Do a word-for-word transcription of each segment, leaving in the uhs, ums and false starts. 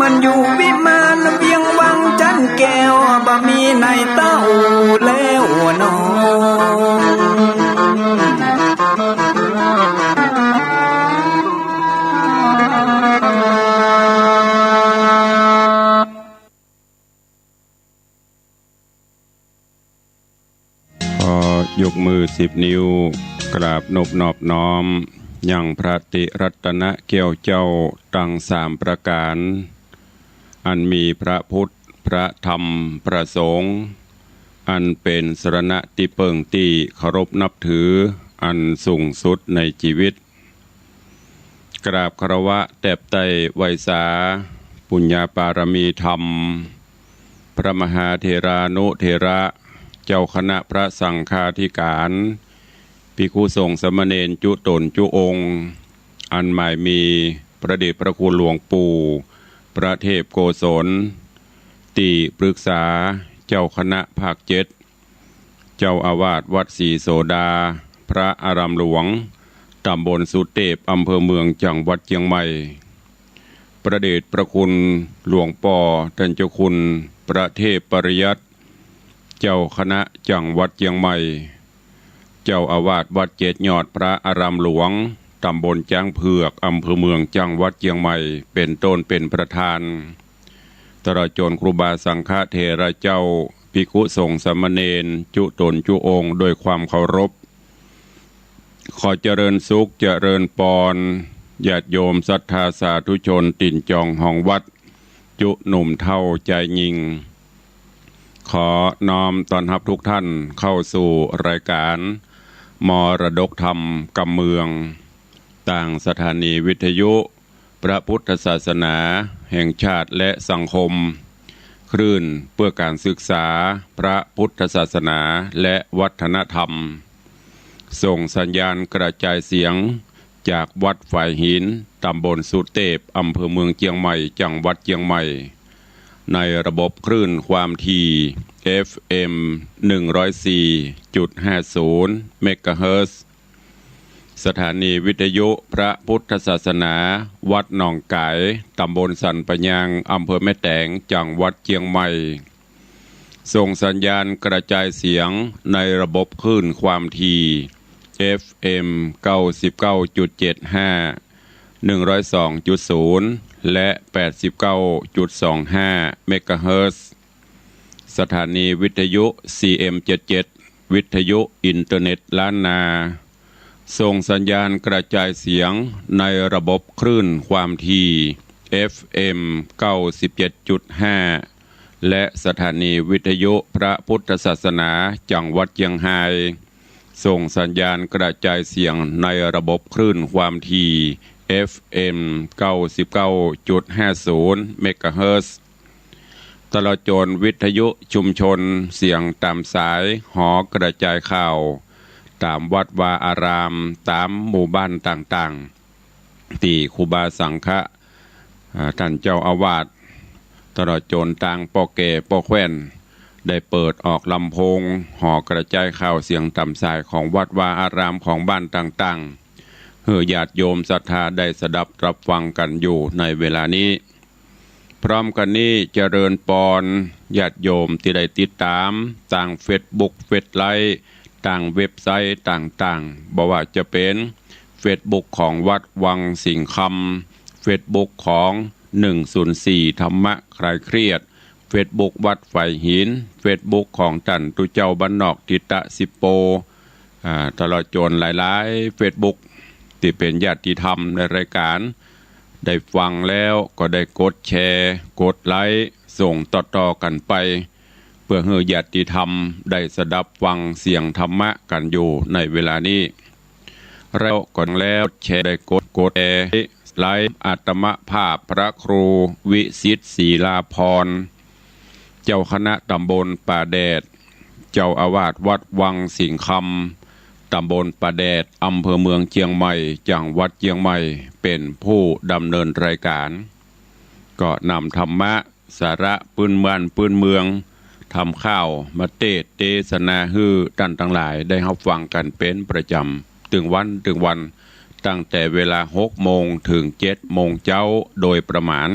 มันอยู่วิมานเวียงวังจันแก้ว บ่มีในเต้าแล้วหนอ ขอยกมือสิบนิ้ว กราบนบนอบน้อม ยังพระติรัตนะแก้วเจ้าตังสามประก๋าน อันมีพระพุทธ พระธรรม พระสงฆ์ อันเป๋นสรณะตี้เปิ้งตี้เคารพนับถือ อันสูงสุดในจีวิต กราบคารวะแตบไต้ไหว้สา ปุญญาปารมีธรรม พระมหาเถรานุเถระ เจ้าคณะพระสังฆาธิก๋าน ภิกขุสงฆ์สามเณรจุ๊ต๋นจุ๊องค์ อันหมายมีพระเดชพระคุณหลวงปู่ พระเทพโกศล ตี้ปรึกษาเจ้าคณะภาคเจ็ด เจ้าอาวาสวัดศรีโสดา พระอารามหลวง ต๋ำบลสุเตพ อำเภอเมือง จังหวัดเจียงใหม่ พระเดชพระคุณหลวงป้อต้านเจ้าคุณ พระเทพปริยัติ เจ้าคณะจังหวัดเจียงใหม่ เจ้าอาวาสวัดเจ็ดยอด พระอารามหลวง ต๋ำบลจ๊างเผือก อำเภอเมือง จังหวัดเจียงใหม่ เป๋นต้นเป๋นประธาน ตลอดจ๋นครูบาสังฆเถระเจ้า ภิกขุสงฆ์สามเณรจุ๊ต๋นจุ๊องค์ โดยความเคารพ ขอเจริญสุขเจริญปอน ญาติโยมศรัทธาสาธุชนตี๋นจองฮองวัด จุ๊หนุ่มเฒ่าจายญิง ขอน้อมต้อนฮับทุกท่านเข้าสู่รายการมรดกธรรมกำเมือง ตางสถานีวิทยุพระพุทธศาสนาแห่งชาติและสังคม คลื่นเพื่อการศึกษาพระพุทธศาสนาและวัฒนธรรม ส่งสัญญาณกระจายเสียงจากวัดฝายหิน ต๋ำบลสุเตพ อำเภอเมืองเจียงใหม่ จังหวัดเจียงใหม่ ในระบบคลื่นความถี่ เอฟเอ็ม หนึ่งร้อยสี่จุดห้าศูนย์ เมกะเฮิรตซ์ สถานีวิทยุพระพุทธศาสนา วัดหนองก๋าย ต๋ำบลสันป่ายาง อำเภอแม่แตง จังหวัดเจียงใหม่ ส่งสัญญาณกระจายเสียงในระบบคลื่นความถี่ เอฟเอ็ม เก้าสิบเก้าจุดเจ็ดห้า หนึ่งร้อยสองจุดศูนย์ และ แปดสิบเก้าจุดสองห้า เมกะเฮิรตซ์ สถานีวิทยุ ซีเอ็ม เจ็ดเจ็ด วิทยุอินเทอร์เน็ตล้านนา ส่งสัญญาณกระจายเสียงในระบบคลื่นความถี่ เอฟเอ็ม เก้าสิบเจ็ดจุดห้า และสถานีวิทยุพระพุทธศาสนาจังหวัดเจียงฮาย ส่งสัญญาณกระจายเสียงในระบบคลื่นความถี่ เอฟเอ็ม เก้าสิบเก้าจุดห้าศูนย์ เมกะเฮิรตซ์ ตลอดจ๋นวิทยุชุมชนเสียงต๋ามสาย หอกระจายข่าว ต๋ามวัดวาอาราม ต๋ามหมู่บ้านต่างๆ ตี้ครูบาสังฆะ อ่า ต้านเจ้าอาวาส ตลอดจ๋นตางป้อแก่ป้อแคว่น ได้เปิดออกลำโพง หอกระจายข่าวเสียงต๋ามสายของวัดวาอารามของบ้านต่างๆ หื้อญาติโยมศรัทธาได้สดับรับฟังกั๋นอยู่ในเวลานี้ พร้อมกั๋นนี้เจริญปอนญาติโยมตี้ได้ติดต๋ามตางเฟซบุ๊ก เฟซไลฟ์ ตางเว็บไซต์ต่างๆ บ่ว่าจะเป๋นเฟซบุ๊กของวัดวังสิงห์คำ เฟซบุ๊กของ หนึ่งศูนย์สี่ ธรรมะคลายเครียด เฟซบุ๊กวัดฝายหิน เฟซบุ๊กของต้านตุ๊เจ้าบ้านนอกทิตะสิบโป อ่า ตลอดจ๋นหลายๆ เฟซบุ๊ก ตี้เป๋นญาติธรรมในรายการ ได้ฟังแล้วก็ได้กดแชร์ กดไลก์ ส่งต่อๆ กั๋นไป เพื่อหื้อญาติธรรมได้สดับฟังเสียงธรรมะกั๋นอยู่ในเวลานี้ แล้วก็แล้วแชร์ ได้กด กดแชร์ ไลฟ์ อาตมาภาพพระครูวิสิทธิ์ ศรีลาภรณ์ เจ้าคณะต๋ำบลป่าแดด เจ้าอาวาสวัดวังสิงห์คำ ต๋ำบลป่าแดด อำเภอเมืองเจียงใหม่ จังหวัดเจียงใหม่ เป๋นผู้ดำเนินรายการ ก็นำธรรมะ สาระปื้นบ้านปื้นเมือง ธรรมข่าวมาเตสน์เตสนาหื้อต้านตังหลายได้ฮับฟังกั๋นเป๋นประจ๋ำ ตึงวันตึงวัน ตั้งแต่เวลาหกโมงเถิงเจ็ดโมงเจ๊าโดยประมาณ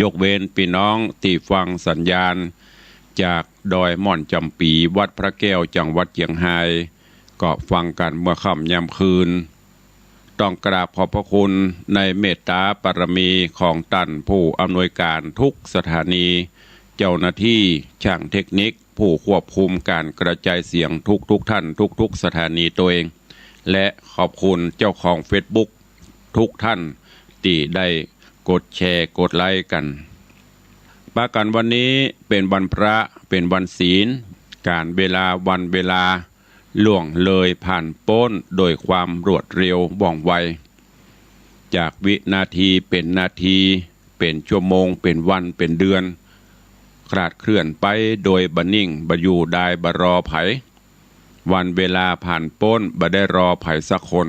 ยกเว้นปี้น้องตี้ฟังสัญญาณจากดอยม่อนจ๋ำปี๋ วัดพระแก้ว จังหวัดเจียงฮาย ก็ฟังกั๋นเมื่อค่ำยามคืน ต้องกราบขอบพระคุณในเมตตาบารมีของต้านผู้อำนวยการทุกสถานี เจ้าหน้าตี้ จ้างเทคนิค ผู้ควบคุมก๋านกระจายเสียงทุกๆ ท่าน ทุกๆ สถานีตวย และขอบคุณเจ้าของเฟซบุ๊กทุกท่านตี้ได้กดแชร์กดไลก์กั๋น ปากั๋นวันนี้เป๋นวันพระ เป๋นวันศีล ก๋าลเวลาวันเวลาล่วงเลยผ่านป๊นโดยความรวดเร็วว่องไว จากวินาทีเป๋นนาที เป๋นชั่วโมง เป๋นวัน เป๋นเดือน คลาดเคลื่อนไปโดยบ่นิ่ง บ่อยู่ดาย บ่รอใผ วันเวลาผ่านป๊น บ่ได้รอใผสักคน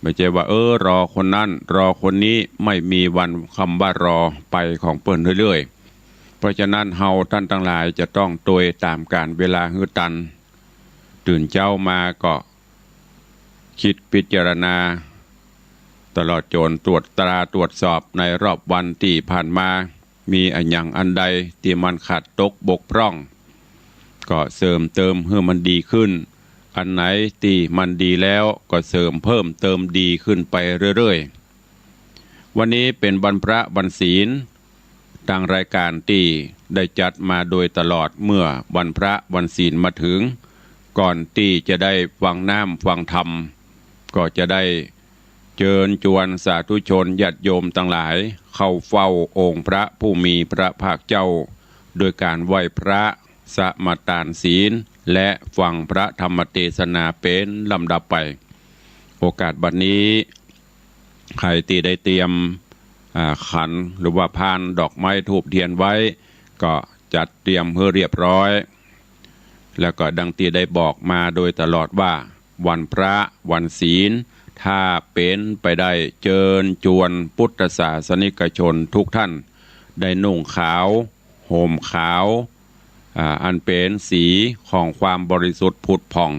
บ่ใจ้ว่า เออ รอคนนั้น รอคนนี้ ไม่มีวันคำว่ารอ ไปของเปิ้นเรื่อยๆ เพราะฉะนั้นเฮาต้านตังหลายจะต้องตวยต๋ามก๋าลเวลาหื้อตัน ตื่นเจ๊ามาก็ กึ๊ดพิจารณา ตลอดจ๋นตรวจตราตรวจสอบในรอบวันตี้ผ่านมา มีอะหยังอันใดตี้มันขาดตกบกพร่อง ก็เสริมเติมหื้อมันดีขึ้น อันไหนตี้มันดีแล้วก็เสริมเพิ่มเติมดีขึ้นไปเรื่อยๆ วันนี้เป๋นวันพระวันศีล ตางรายก๋านตี้ได้จัดมาโดยตลอด เมื่อวันพระวันศีลมาเถิง ก่อนตี้จะได้ฟังน้ำฟังธรรม ก็จะได้เจิญจวนสาธุชนญาติโยมตังหลาย เข้าเฝ้าองค์พระผู้มีพระภาคเจ้า โดยก๋านไหว้พระ สมาตานศีล และฟังพระธรรมเตสนาเป๋นลำดับไป โอกาสบัดนี้ ใผตี้ได้เตรียม อ่า ขันหรือว่าพานดอกไม้ธูปเทียนไว้ ก็จัดเตรียมหื้อเรียบร้อย แล้วก็ดังตี้ได้บอกมาโดยตลอดว่า วันพระวันศีล ถ้าเป๋นไปได้เจิญจวนพุทธศาสนิกชนทุกท่าน ได้นุ่งขาว ห่มขาว อ่า อันเป๋นสีของความบริสุทธิ์ผุดผ่อง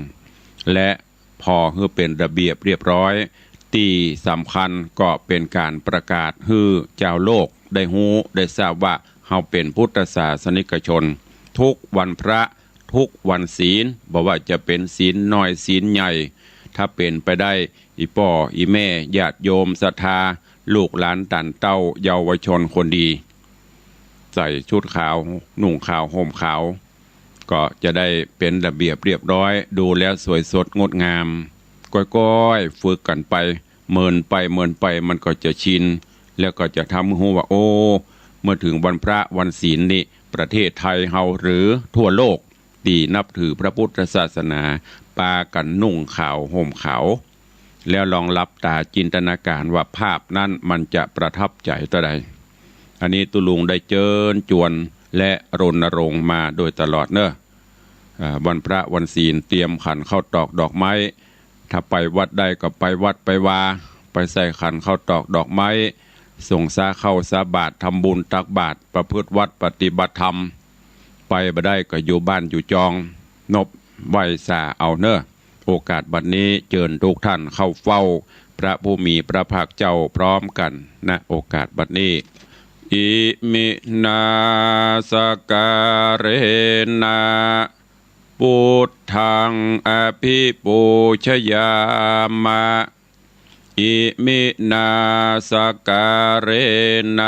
และผ่อหื้อเป๋นระเบียบเรียบร้อย ตี้สำคัญก็เป๋นก๋านประกาศหื้อจาวโลกได้ฮู้ได้ทราบว่าเฮาเป๋นพุทธศาสนิกชน ทุกวันพระ ทุกวันศีล บ่ว่าจะเป๋นศีลน้อยศีลใหญ่ ถ้าเป๋นไปได้ อี่ป้ออี่แม่ญาติโยมศรัทธา ลูกหลานต้านเต้าเยาวชนคนดี ใส่ชุดขาว นุ่งขาว ห่มขาว ก็จะได้เป๋นระเบียบเรียบร้อย ดูแล้วสวยสดงดงาม ก้อยๆ ฝึกกั๋นไป เมินไปเมินไปมันก็จะชิน แล้วก็จะทำหื้อฮู้ว่า โอ้ เมื่อเถิงวันพระวันศีลนี่ ประเทศไทยเฮาหรือทั่วโลกตี้นับถือพระพุทธศาสนา ปากั๋นนุ่งขาวห่มขาว แล้วลองหลับต๋าจินตนาก๋านว่าภาพนั้นมันจะประทับใจ๋เต้าใด อันนี้ตุ๊ลุงได้เจิญจวนและรณรงค์มาโดยตลอดเนาะ อ่า วันพระวันศีลเตรียมขันข้าวตอกดอกไม้ ถ้าไปวัดได้ก็ไปวัดไปวา ไปใส่ขันข้าวตอกดอกไม้ สงฆ์สาข้าวสาบาตร ทำบุญตักบาตร ประพฤติวัตรปฏิบัติธรรม ไปบ่ได้ก็อยู่บ้านอยู่จอง นบไหว้สาเอาเนาะ โอกาสบัดนี้เจิญทุกท่านเข้าเฝ้าพระผู้มีพระภาคเจ้าพร้อมกั๋น ณ โอกาสบัดนี้ อิมินาสการเณ พุทธังอภิปูชยามะ อิมินาสการเณ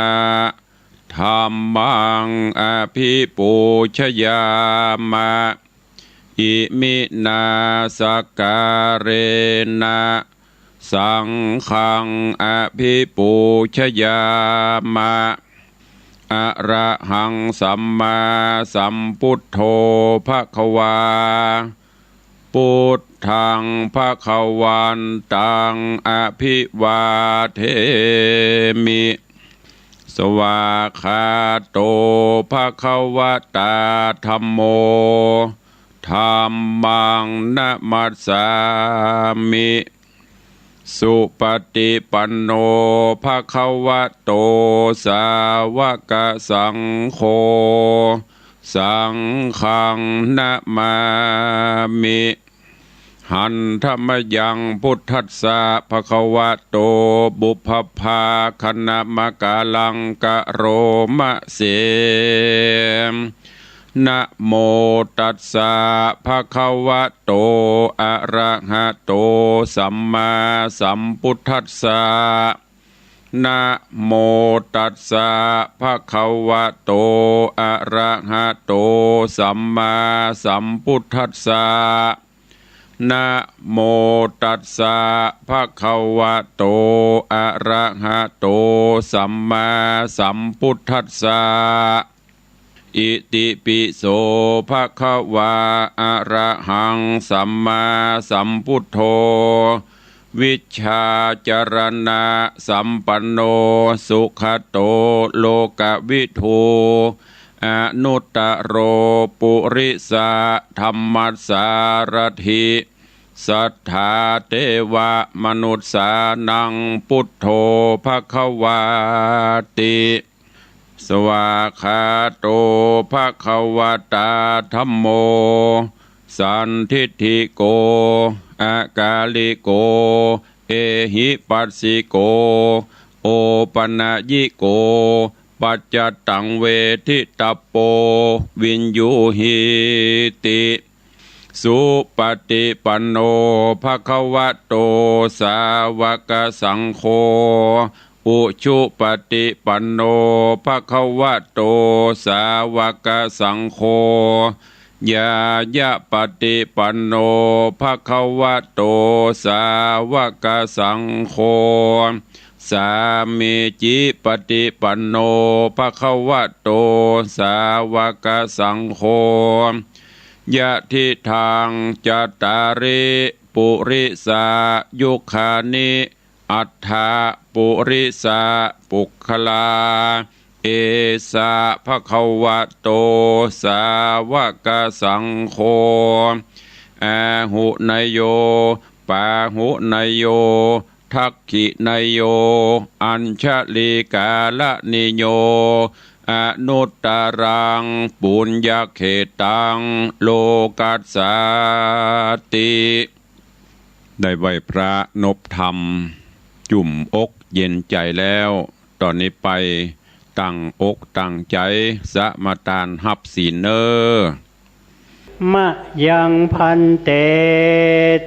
ธัมมังอภิปูชยามะ อิมินาสการเณ สังฆังอภิปูชยามะ อะระหังสัมมาสัมพุทโธภะคะวา พุทธังภะคะวันตังอภิวาเทมิ สวากขาโตภะคะวะตาธัมโม ธัมมังนะมัสสามิ สุปฏิปันโนภะคะวะโต สาวกสังโฆ สังฆังนะมามิ Handa mayaṃ buddhassa bhagavato pubbabhāganamakāraṃ karoma se. Namo tassa bhagavato arahato sammāsambuddhassa. Namo tassa bhagavato arahato sammāsambuddhassa. Namo tassa bhagavato arahato sammāsambuddhassa. Itipi so bhagavā arahaṃ sammāsambuddho vijjācaraṇasampanno sugato lokavidū anuttaro purisadammasārathi satthā devamanussānaṃ buddho bhagavāti. Svākkhāto bhagavatā dhammo sandiṭṭhiko akāliko ehipassiko opanayiko paccattaṃ veditabbo viññūhīti. Supaṭipanno bhagavato sāvakasaṅgho, ujupaṭipanno bhagavato sāvakasaṅgho, ñāyapaṭipanno bhagavato sāvakasaṅgho, sāmīcipaṭipanno bhagavato sāvakasaṅgho, yadidaṃ cattāri purisayugāni aṭṭha purisapuggalā, esa bhagavato sāvakasaṅgho, āhuneyyo pāhuneyyo dakkhiṇeyyo añjalikaraṇīyo anuttaraṃ puññakkhettaṃ lokassāti. ได้ไหว้พระนบธรรม จุ่มอกเย็นใจ๋แล้ว ต่อนี้ไปตั้งอกตั้งใจ๋สมาทานฮับศีลเน่อ Mayaṃ bhante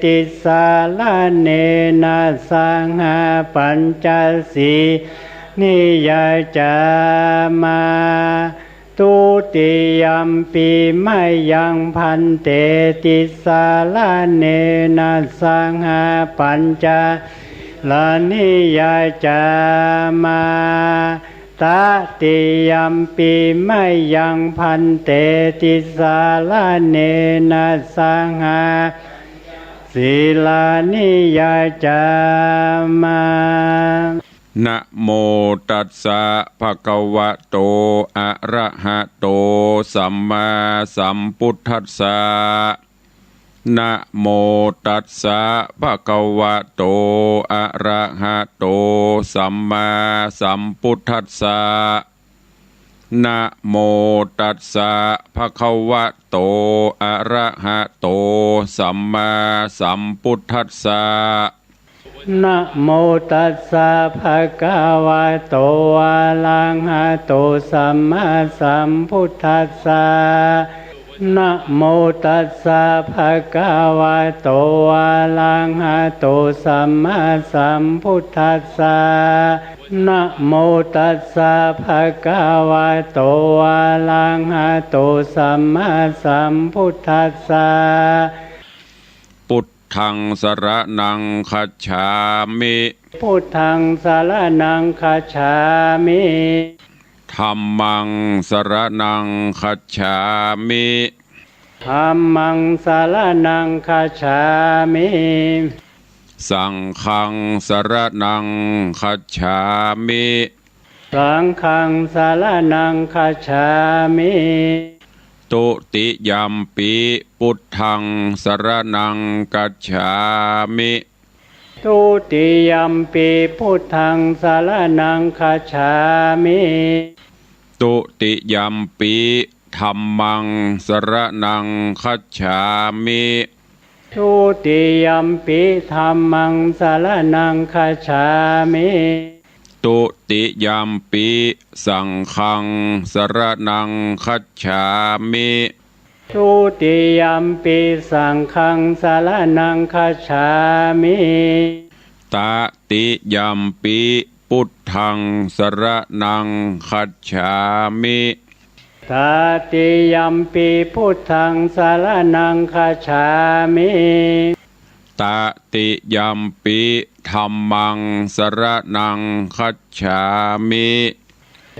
tisaraṇena saha pañca sīlāni yācāma. Dutiyampi mayaṃ bhante tisaraṇena saha pañca sīlāni yācāma. Tatiyampi mayaṃ bhante tisaraṇena saha sīlāni yācāma. Namo tassa bhagavato arahato sammāsambuddhassa. Namo tassa bhagavato arahato sammāsambuddhassa. Namo tassa bhagavato arahato sammāsambuddhassa. Namo tassa bhagavato arahato sammāsambuddhassa. Namo tassa bhagavato arahato sammāsambuddhassa. Namo tassa bhagavato arahato sammāsambuddhassa. Buddhaṃ saraṇaṃ gacchāmi. Buddhaṃ saraṇaṃ gacchāmi. Dhammaṃ saraṇaṃ gacchāmi. Dhammaṃ saraṇaṃ gacchāmi. Saṅghaṃ saraṇaṃ gacchāmi. Saṅghaṃ saraṇaṃ gacchāmi. Dutiyampi buddhaṃ saraṇaṃ gacchāmi. Dutiyampi buddhaṃ saraṇaṃ gacchāmi. Dutiyampi dhammaṃ saraṇaṃ gacchāmi. ทุติยัมปิ ธัมมัง สะระณัง คัจฉามิ ทุติยัมปิ สังฆัง สะระณัง คัจฉามิ ทุติยัมปิ สังฆัง สะระณัง คัจฉามิ ตติยัมปิ พุทธัง สะระณัง คัจฉามิ ตติยัมปิ พุทธัง สะระณัง คัจฉามิ ตติยัมปิ ธัมมัง สะระณัง คัจฉามิ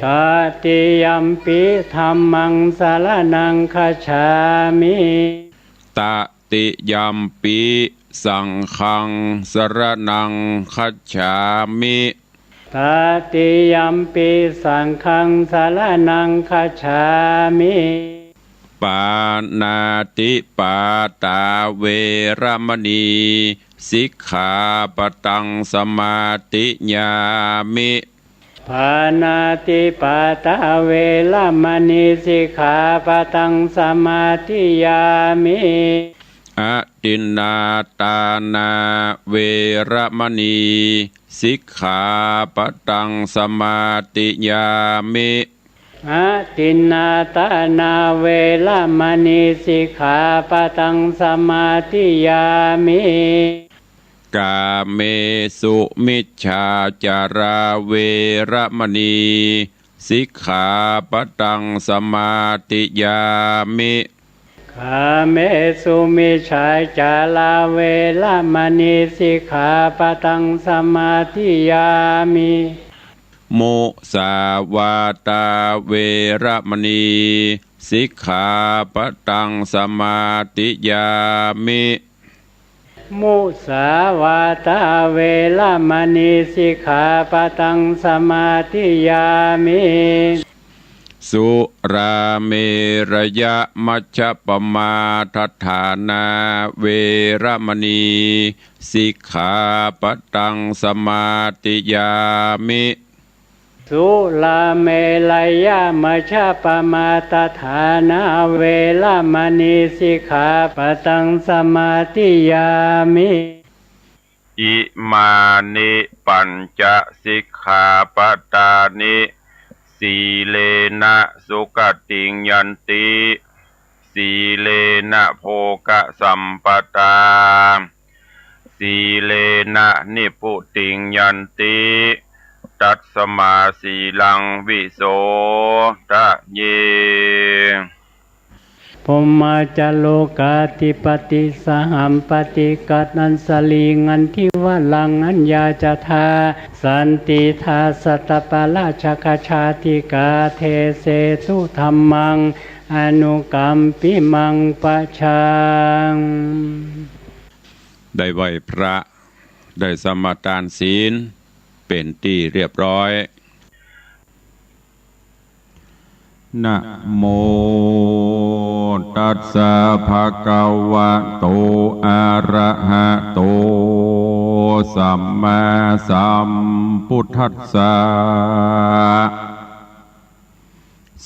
ตติยัมปิ ธัมมัง สะระณัง คัจฉามิ ตติยัมปิ สังฆัง สะระณัง คัจฉามิ ตติยัมปิ สังฆัง สะระณัง คัจฉามิ ปาณาติปาตา เวระมะณี สิกขาปะตัง สมาธิยามิ ปาณาติปาตา เวระมะณี สิกขาปะตัง สมาธิยามิ อทินนาทานา เวระมะณี สิกขาปะตัง สมาธิยามิ อทินนาทานา เวระมะณี สิกขาปะตัง สมาธิยามิ กาเมสุมิจฉาจารา เวระมะณี สิกขาปะตัง สมาธิยามิ กาเมสุมิจฉาจารา เวระมะณี สิกขาปะตัง สมาธิยามิ มุสาวาทา เวระมะณี สิกขาปะตัง สมาธิยามิ มุสาวาทา เวระมะณี สิกขาปะตัง สมาธิยามิ สุราเมรยะมัชฌะปมาทฐานา เวระมะณี สิกขาปะตัง สมาธิยามิ สุราเมรยะมัชฌะปมาทฐานา เวระมะณี สิกขาปะตัง สมาธิยามิ อิมานิปัญจะสิกขาปะตานิ สีเลนะสุขติงยันติ สีเลนะโภคะสัมปทา สีเลนะนิพพุติงยันติ ตัสมาสีลังวิโสทะเย พรหมาจาโรกาธิปติ สหัมปติ กัตถัญชลี ขันธิวรัง อัญญาจทา สันติทา สัตตปาราชกชาติกา เทเสตุ ธัมมัง อนุกัมปิมัง ปะชัง ได้ไหว้พระ ได้สมาทานศีล เป๋นตี้เรียบร้อย นะโมตัสสะ ภะคะวะโต อะระหะโต สัมมาสัมพุทธัสสะ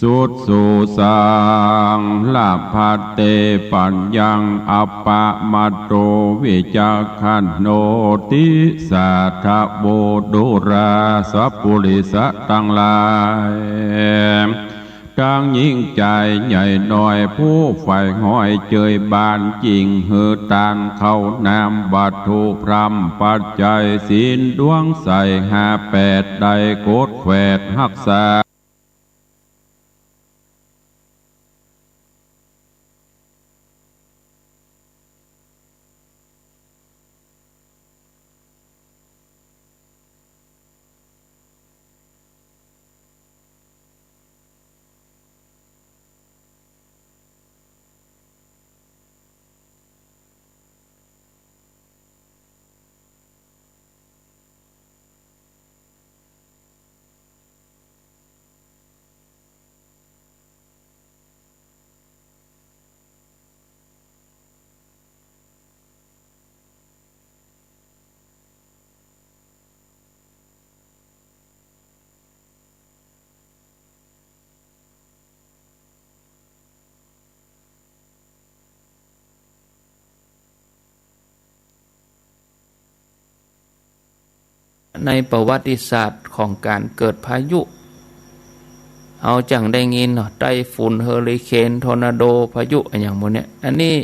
สุสุสัง ละภัตเต ปัญญัง อัปปะมาโต วิจักขันโณ ติสาทะโว ดุราสะปุริสะตังหลาย ตังญิงจายใหญ่น้อย ผู้ใฝ่หอยเจยบาน จิ่งหื้อตานข้าวน้ำ วัตถุพร่ำปัจจัย ศีลดวงใสห้าแปด ได้กดแขวดฮักษา ในประวัติศาสตร์ของก๋านเกิดพายุ เฮาจั้งได้ยินเนาะ ไต้ฝุ่น เฮอริเคน ทอร์นาโด พายุอะหยังหมู่เนี้ย อันนี้